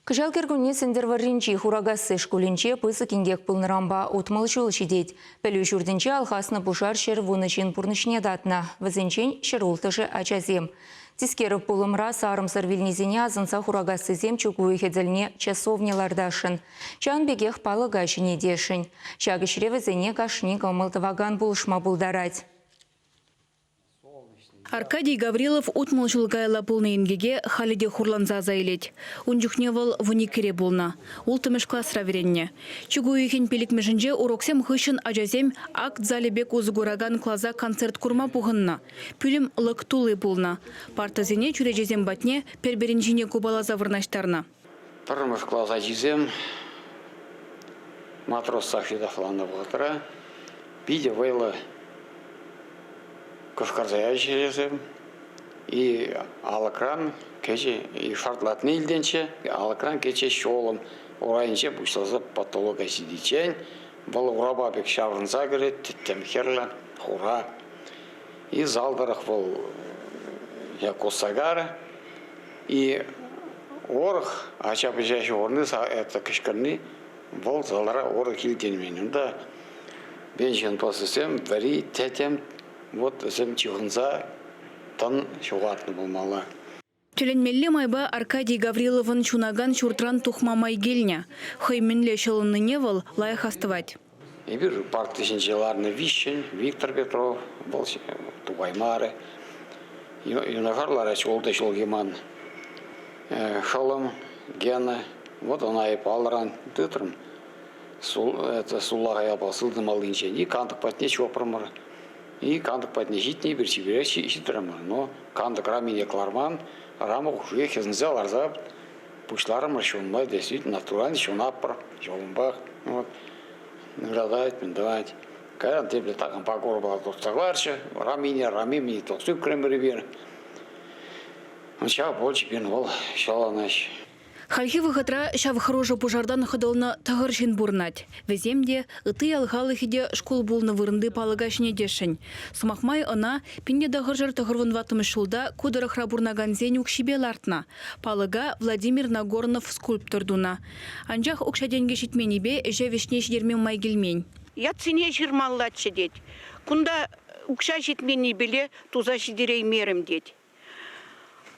Кӑҫал кӗркунне Сӗнтӗрвӑрринчи Хуракасси шкулӗнче пысӑк инкек пулнӑранпа 60 ҫул ҫитет. Пӗлӳ ҫуртӗнче алхаснӑ пушар 110 ҫын пурнӑҫне татнӑ, вӗсенчен 106-шӗ ачасем. Тискер пулӑмра сарӑмсӑр вилнисене асӑнса Хуракассисем чӳк уйӑхӗ тӗлне часовня лартасшӑн. Ҫавӑн пекех палӑка ҫӗнетесшӗн. Ҫак ӗҫре вӗсене кашни кӑмӑл тӑвакан пулӑшма пултарать. Аркадий Гаврилов 60 ҫул каялла пулнӑ инкеке халӗ те хурланса аса илет. Ун чухне вӑл вуниккӗре пулнӑ, улттӑмӗш класра вӗреннӗ. Чӳк уйӑхӗн пиллӗкмӗшӗнче уроксем хыҫҫӑн ачасем акт залӗ пек усӑ куракан класа концерт курма пухӑннӑ. Пӳлӗм лӑк тулли пулнӑ. Партӑсене чӳречесем патне пӗр-пӗрин ҫине купаласа вырнаҫтарнӑ. Пӗрремӗш класс ачисем матроссах ҫытахланнӑ вӑхӑтра питӗ вӑйлӑ кӑшкӑрса ячӗҫ И алӑкран кӗчӗ, и шартлатни илтӗнчӗ, алӑкран кӗчӗ ҫулӑм. Урайӗнче пуҫласа потолока ҫитиччен вӑл урапа пек ҫаврӑнса кӗрет, тӗттӗм хӗрлӗ, хура. И зал тӑрӑх вӑл косса карӗ. И урӑх ача-пӑча ҫухӑрни, это кӑшкӑрни вӑл залра урӑх илтӗнмен. Унта бензин посысем, вӗри тӗтӗм, вот вӗсем чыхӑнса тӑн ҫухатнӑ пулмалла. Тӗлӗнмелле майпа Аркадий Гавриловӑн ҫунакан ҫуртран тухма май килнӗ. Хӑй мӗнле ҫӑлӑннине вӑл лайӑх астӑвать. Эпир парти ҫинче ларнӑ виҫҫӗн, Виктор Петров, вӑл тухаймарӗ. Юнашар ларать ултӑ ҫулхи ман шӑллӑм Гена. Вот ӑна эп алӑран тытрӑм. Это сулахай сылтӑм аллинчен. И кантӑк патне чупрӑмӑр. И кантӑк патне ҫитнӗ, эпир чиперех ҫитрӗмӗр. Но кантӑк рамине кӑларман, рама хушшине хӗсӗнсе ларса пуҫларӑмӑр ҫунма, действительно натурально ҫунатпӑр, ҫулӑмпах. Вот. Ыратать, мӗн тӑвать. Кайран тепре такампа курпа туртса кӑларчӗ. Рамине, рами мені тухса ӳкрӗмӗр эпир. Ҫав пулчӗ пирӗн вӑл ҫӑлӑнӑҫ. Хальхи вӑхӑтра ҫав хӑрушӑ пушартан хӑтӑлнӑ тӑхӑр ҫын пурӑнать. Вӗсем те, ытти ял халӑхӗ те шкул пулнӑ вырӑнти палӑка ҫӗнетесшӗн. Сӑмах май, ӑна 1994 ҫулта ку тӑрӑхра пурӑнакансен укҫипе лартнӑ. Палӑка Владимир Нагорнов скульптор тунӑ. Анчах укҫа-тенкӗ ҫитменнипе ӗҫе вӗҫне ҫитерме май килмен. Ятсене ҫырмаллаччӗ тет. Кунта укҫа ҫитменнипеле туса ҫитереймерӗм тет.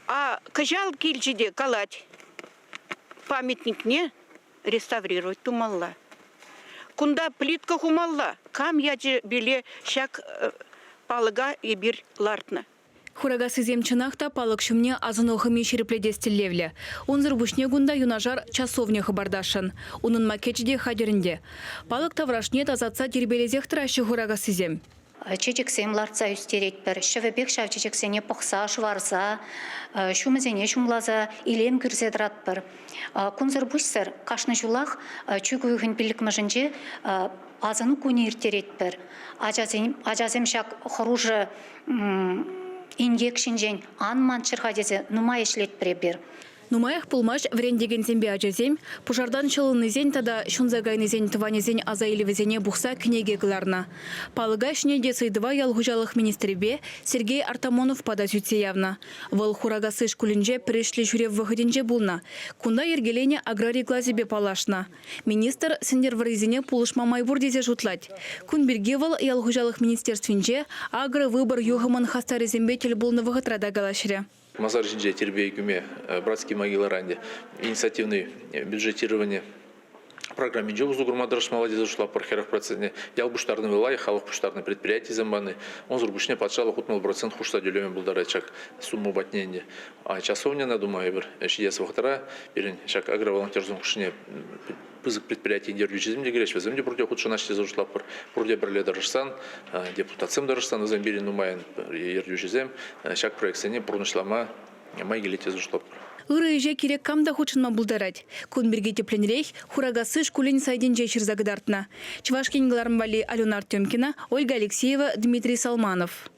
А кӑҫал килчӗ те калать, памятникне реставрировать тумалла. Кунта плитка хумалла. Кам ячӗпеле ҫак палӑка эпир лартнӑ. Хуракассисем чӑнах та палӑк ҫумне асӑну хӑми ҫирӗплетес тӗллевлӗ. Унсӑр пуҫне кунта юнашар часовня хӑпартасшӑн. Унӑн макечӗ те хатӗр ӗнтӗ. Палӑк таврашне тасатса тирпейлесех тӑраҫҫӗ хуракассисем. Чечексем лартса ӳстеретпӗр. Ҫӑвӗпех ҫав чечексене пӑхса, шӑварса, ҫумӗсене ҫумласа илем кӳрсе тӑратпӑр. Кунсӑр пуҫсӑр кашни ҫулах чӳк уйӑхӗн пиллӗкмӗшӗнче асӑну кунӗ ирттеретпӗр. Ачасен, ачасем ҫак хӑрушӑ инкек ҫинчен ан манччӑр-ха тесе нумай ӗҫлетпӗр эпир. Нумаях пулмасть вӗрентекенсемпе ачасем пушартан ҫӑлӑннисен тата ҫунса кайнисен тӑванӗсен асаилӗвӗсене пухса кӗнеке кӑларнӑ. Палӑка ҫӗнетес ыйтӑва ял хуҫалӑх министрӗпе Сергей Артамоновпа та сӳтсе явнӑ. Вӑл Хуракасси шкулӗнче пӗр ӗҫлӗ ҫӳрев вӑхӑтӗнче пулнӑ. Кунта йӗркеленӗ аграри класӗпе паллашнӑ. Министр Сӗнтӗрвӑррисене пулӑшма май пур тесе шутлать. Кун пирки вӑл ял хуҫалӑх министерствинче агровыбор юхӑмӑн хастарӗсемпе тӗл пулнӑ вӑхӑтра та калаҫрӗ. Масар ҫинче тирпей кӳме Братский могилӑра ӗнтӗ инициативный бюджетировани программинче усӑ курма тӑрӑшмалла тесе шутлатпӑр 40 процентне. Ял пуҫтарнӑ лайӑх, халӑх пуҫтарнӑ предприятисем пани. Унсӑр пуҫне патшалӑх 60% хушса тӳлеме пултарать ҫак сумма патне ӗнтӗ. А часовняна тума эпир ҫитес вӑхӑтра пирӗн ҫак агроволонтерсен хушшине пысӑк предприяти ертӳҫисем те килеҫҫӗ, вӗсем те пурте хутшӑнаҫҫӗ тесе шутлатпӑр. Пурте пӗрле тӑрӑшсан, депутатсем тӑрӑшсан, вӗсем пирӗн нумайӑн ертӳҫӗсем ҫак проектсене пурнӑҫлама май килет тесе шутлатпӑр. Ырӑ ӗҫе кирек кам та хутшӑнма пултарать. Кун пирки тӗплӗнрех Хуракасси шкулӗн сайтӗнче ҫырса кӑтартнӑ. Чӑваш Ен кӑларӑм валли Алена Артемкина, Ольга Алексеева, Дмитрий Салманов.